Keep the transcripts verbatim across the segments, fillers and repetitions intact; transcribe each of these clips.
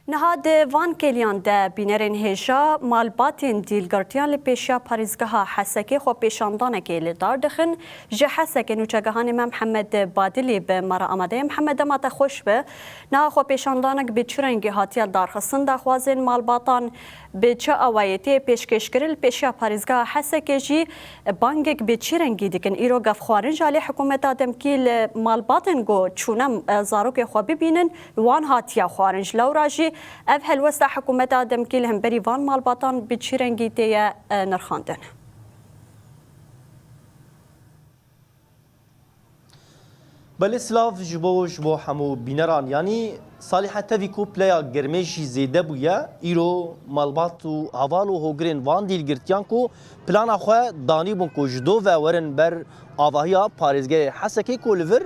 Niha di van kêliyan de bînerên hêja malbatên dîlgirtiyan li pêşiya parêzgeha Hesekê xwepêşandanekê li dar dixin. Ji Hesekê nûçegihanê me Mihemed Badilî bi me re amade ye. Mihemed, dema te xweş be. Niha xwepêşandanek bi çi rengî hatiye darxistin? Daxwazên malbatan bi çi awayî tê pêşkêşkirin? Li pêşiya parêzgeha Hesekê jî bangek bi çi rengî dikin? Îro gevxwarin ji alî hikûmeta demkî li malbatên ku çûne, e, zarokê xwe bibînin, li wan hatiye xwarin. Ji lewra jî ev helwesta hikûmeta demkî li hemberî van malbatan bi çi rengî tê ye, e, nirxandin? Belê silav ji bo, ji bo hemû bîneran. Yanî Salîhe, tevî ku pileya germê jî zêde bûye, îro malbat û heval û hogirên van dîlgirtiyan ku plana xwe danîbûn ku ji do ve werin ber avahiya parêzgerê Hesekê ku li vir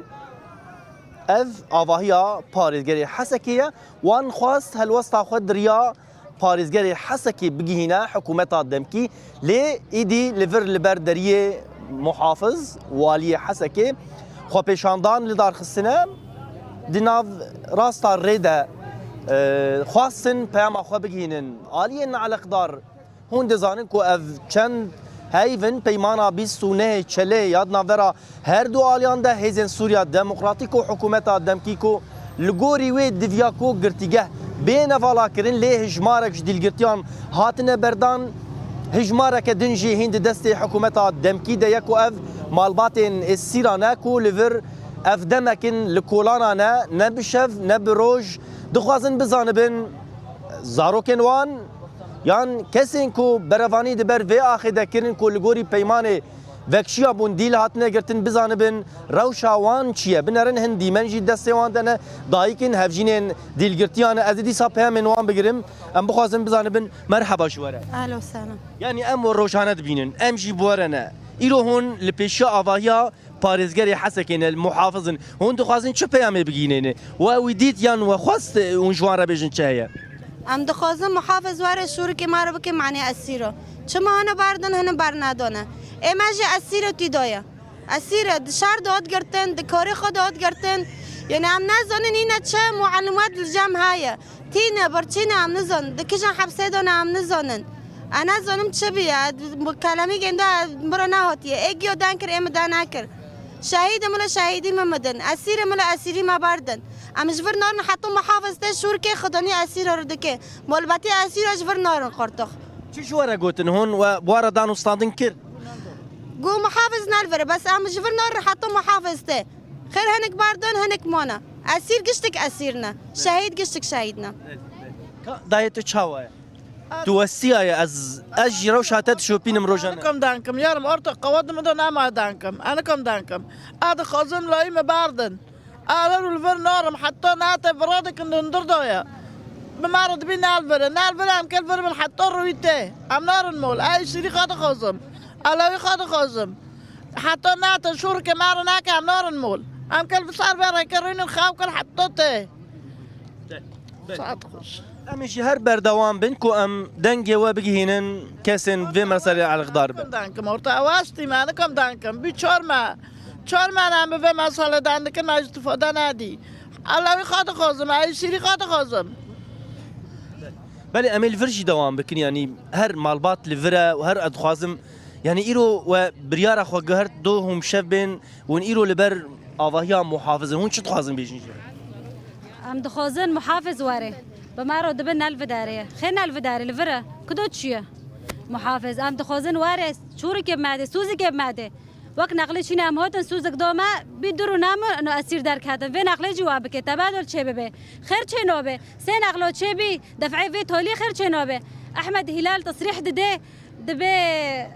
ev avahiya parêzgerê Hesekê ye, wan xwest helwesta xwe di riya parêzgerê Hesekê bigihîne hikûmeta demkî, lê îdî li vir li ber deriyê muhafiz, waliyê Hesekê, xwepêşandan li dar xistine. Di nav rasta rê de, e, xwestin peyama xwe bigihînin aliyên neeleqdar. Hûn dizanin ku ev çend heyv in, peymana bîst û nehê Çelê ya di navbera her du aliyan de hêzên Sûriya Demokratîk û hikûmeta demkî ku li gorî wê diviya ku girtîgeh bêne valakirin, lê hijmarek ji dîlgirtiyan hatine berdan, hijmareke din jî hîn di destê hikûmeta demkî de ye ku ev malbatên êsîran e ku li vir ev demek in li kolanan e, ne bi şev ne bi roj, dixwazin bizanibin zarokên wan yan kesên ku berevanî di ber vê axê de kirin ku li gorî peymanê vekşiya bûn dîl hatine girtin, bizanibin rewşa wan çi ye. Binerin hin dîmen jî destê wan de ne, dayikên hevjînên dîlgirtiyan e. Ez ê dîsa peyamên wan bigirim. Em bixwazin bizanibin. Merheba ji we re. Ahlen we sehlen. Yanî em we rojane dibînin, em jî bi we re ne. Îro hûn li pêşiya avahiya parêzgerê Hesekê ne, li muhafizin. Hûn dixwazin çi peyamê bigihînêne? We wî dît yan we xwest, e, hûn ji wan re bêjin çi heye? Em dixwazin muhafiz were şûrikê me re bike manê esîro. Çima hene berdin, hene bernadone? Ê me jî esîro tî daye. Esîre di şer de hat girtin, di karê xwe de hat girtin. Yani em nezanin îne çi mualimat li cem heye. Tîne, birçîne em nizanin. Di kijan hepsê de ne em nizanin. Ez nezanim çi bûye. Bi kelemî gênde bira nehatiye. Ê giyo den kir, ê min den nekir. Şehîd im, wilo şehîdî min midin. Esîr im, wilo esîrî me berdin. Em ji vir narin heta muhafiz tê şûrkê xidanî esîra re dike. Malbatî esîra ji vir narin qurtix. Çi ji we re gotin? Hûn we, bi we re dan û standin kir? Got muhafiz ne li vir e, bes em ji vir narin heta muhafiz tê. Xêr hinek berdin, hinek mane. Esîr giştik esîr ne. Şehîd giştik şehîd ne. Ka, dayê tu çawa ye? Tu westiyaye, ez, ez jî rewşa te dişopînim rojane. Anikom dankim, yarim orta qewet min do nama dankim. Anikom dankim. A dixwazim layî me berdin. A li vir narim, heta nate vira dikin hundir daye. Bi me re dibî nal vire. Nal vire em kel vir bin heta rûyî tê. Em narin mol. Ey şîrî xwe dixwazim. Elewî xwe dixwazim. Heta nate şûrke me re nake em narin mol. Em kel bi ser vê rêke rûnin xew kel heta tê. Saet xweş. Em ê jî her berdewam bin ku em dengê we bigihînin kesên vê meselê eleqdar bin. Dankim orta ew astî me, nikom dankim. Bî çor me. Çor me em bi vê meselê dan dikin, me îstifade nedî. Elewî xwe dixwazim, ey şîrî xwe dixwazim. Belê, em ê li vir jî dewam bikin, yanî her malbat li vir e û her ez dixwazim, yanî îro we biryara xwe girt, do hûn şev bên, hûn îro li ber avahiya muhafiz in. Hûn çi dixwazin bêjin jî? Em dixwazin muhafiz were. Bi me re dibin ne li vir derê ye. Xê ne li vir derê, li vir e. Kudo çi ye? Muhafiz. Em dixwazin were, çûrikê bi me de, sûzikê bi me de. Wek neqlê çîne em hatin sûzik da me, bî dur û name û esîr derketin. Vê neqlê cî wa bike, tebadul çê bibe. Xêr çê nabe. Sê neqlo çê bî, def'ê vê talî xêr çê nabe. Ehmed Hilal tesrîh dide, dibe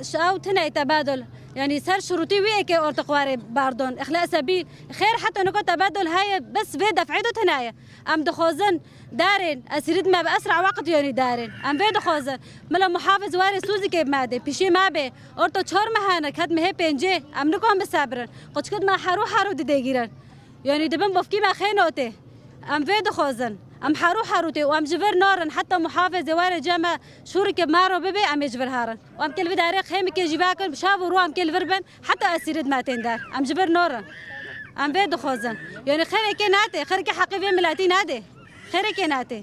ew tine tebadul. Yanî ser şurûtî wî êkê ortiq warê bardon. Îxlase bî. Xêr heta nika tebadul heye, bes vê def'ê do tine ye. Em dixwazin darên, esîrî me bi esra weqt yonî darên. Em vê dixwazin. Mila muhafiz warê sûzîkê me de, pişê me bê. Orta çar me hene, ket mehê pêncê. Em nikan bisebirin. Quçkit me herû herû didê girin. Yanî dibin bofkî me xê notê. Em vê dixwazin. Em herû herû tê û em ji vir narin. Heta muhafizê were cem me şûrikê me re bibe, em ê ji vir herin. Û em kê li vir derê xêmikê jî vekin, bi şav û rû em kê li vir bin, heta esîrit me tên der. Em ji vir narin. Em vê dixwazin. Yanî xêrekê nate, xêrekê heqê vê miletî nade. Xêrekê nate.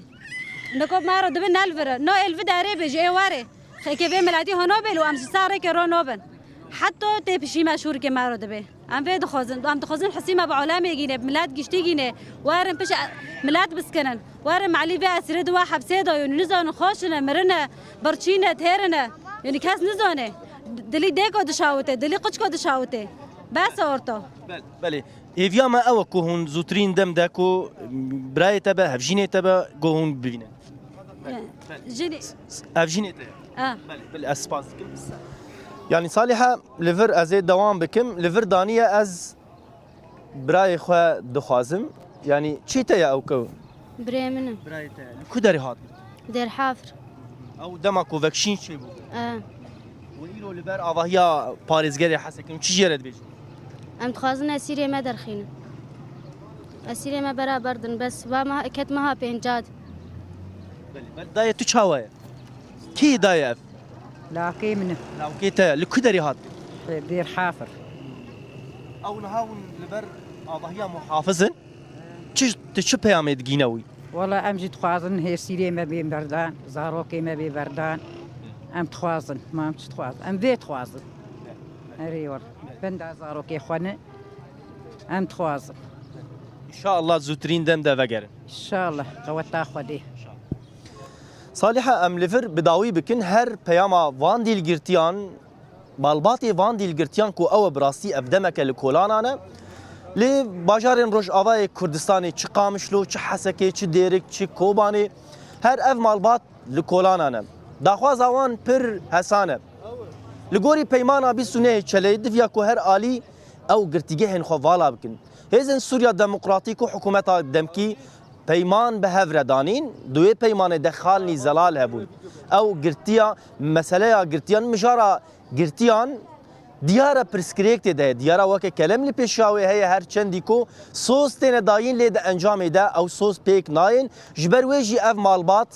Niko maro dibe nelvire. No elvi dare be ji ê ware. Xeke vê miletî hono bel û em ji sareke ro nobin. Hetto tê pişî me şûrke maro dibe. Em vê dixwazin. Em dixwazin hisî me bi olemê gîne, bi milet giştî gîne. Warin piş milet biskinin. Warin malî vê esîre di wa hepsê de yo. Nizanin xweşine, mirine, birçîne, têrine. Yani kes nizane. Dilî dêko dişawite, dilî qiçko dişawite. Bes e orto. Bel, belê. Hêviya me ew e ku hûn zûtirîn dem de ku birayê te be, hevjînê te be, ku hûn bibînin. Jinî. Ev jinê te ye? Ha. Belê, belê, ez spas dikim. Yani Saliha, li vir ez ê dewam bikim. Li vir daniye ez birayê xwe dixwazim. Yani çî te ye ew ku? Birayê min e. Birayê te ye. Li ku derê hat? Dêrhafir. Ew dema ku vekşîn çêbû. E. Û îro li ber avahiya parêzgerê Hesekê çi jê re dibêjin? Em dixwazin esîrê me derxînin. Esîrê me beraber din, bes va me ket meha pênca de. Belê, belê. Dayê tu çawa ye? Kî dayê ev? Lawkê min e. Lawkê te ye. Li ku derê hat? Dêrhafir. Ew niha hûn li ber avahiya muhafiz in? Çi, tu çi peyamê digîne wî? Wala em jî dixwazin hêsîrê me bên berdan, zarokê me bê berdan. Em dixwazin, ma em çi dixwazin? Em vê dixwazin. Erê wala. Benda zarokê xwe ne. Em dixwazin. Înşallah zûtirîn dem de vegerin. Înşallah, qeweta Xwedê. Saliha, em li vir bi dawî bikin, her peyama van dîlgirtiyan, malbatê van dîlgirtiyan ku ew e bi rastî ev demeke li kolanan e. Li bajarên Rojavayê Kurdistanê çi Qamişlo, çi Hesekê, çi Dêrik, çi Kobanê, her ev malbat li kolanan e. Daxwaza wan pir hesan e. Li gorî peymana bîst û nehê Çeleyê diviya ku her alî ew girtîgehên xwe vala bikin. Hêzên Sûriya Demokratîk û hikûmeta demkî peyman bi hev re danîn, di wê peymanê de xalnî zelal hebûn. Ew girtiya, meseleya girtiyan, mijara girtiyan diyar e pirsgirêk tê de heye. Diyar e weke kelem li pêşiya wê heye, her çendî ku soz têne dayîn lê di encamê de ew soz pêk nayên. Ji ber wê jî ev malbat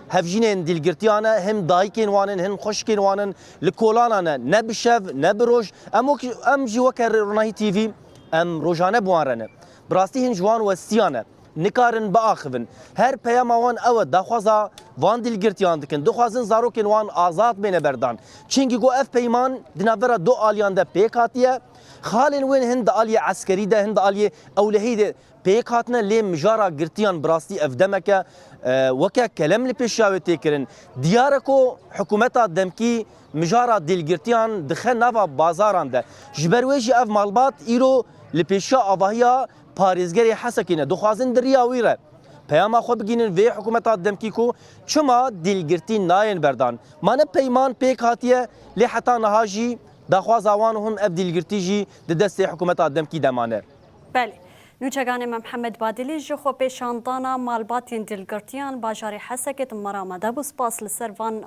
hevjînên dîlgirtiyan e, him dayikên wan in, him xwişkên wan in, li kolanan e, ne bi şev, ne bi roj. Em wek, em jî weke Ronahî T V, em rojane bi wan re ne. Bi rastî hin ji wan westiyan e. Nikarin biaxivin. Her peyama wan ew e, daxwaza van dîlgirtiyan dikin. Dixwazin zarokên wan azad bêne berdan. Çimkî ku ev peyman di navbera du aliyan de pêk hatiye. Xalên wên hin di aliyê eskerî de, hin di aliyê ewlehî de pêk hatine, lê mijara girtiyan bi rastî ev demeke, e, weke kelem li pêşiya wê tê kirin. Diyar e ku hikûmeta demkî mijara dîlgirtiyan dixe nava bazaran de. Ji ber wê jî ev malbat îro li pêşiya avahiya parêzgerê Hesekê ne. Dixwazin di riya wî re peyama xwe bigihînin vê hikûmeta demkî ku çima dîlgirtî nayên berdan. Ma ne peyman pêk hatiye, lê heta niha jî daxwaza wan û him ev dîlgirtî jî di destê hikûmeta demkî de mane. Belê. Nûçeganê me Mihemed Badilî ji xwepêşandana malbatên dîlgirtiyan bajarê Hesekê di mera me de bû. Spas li ser van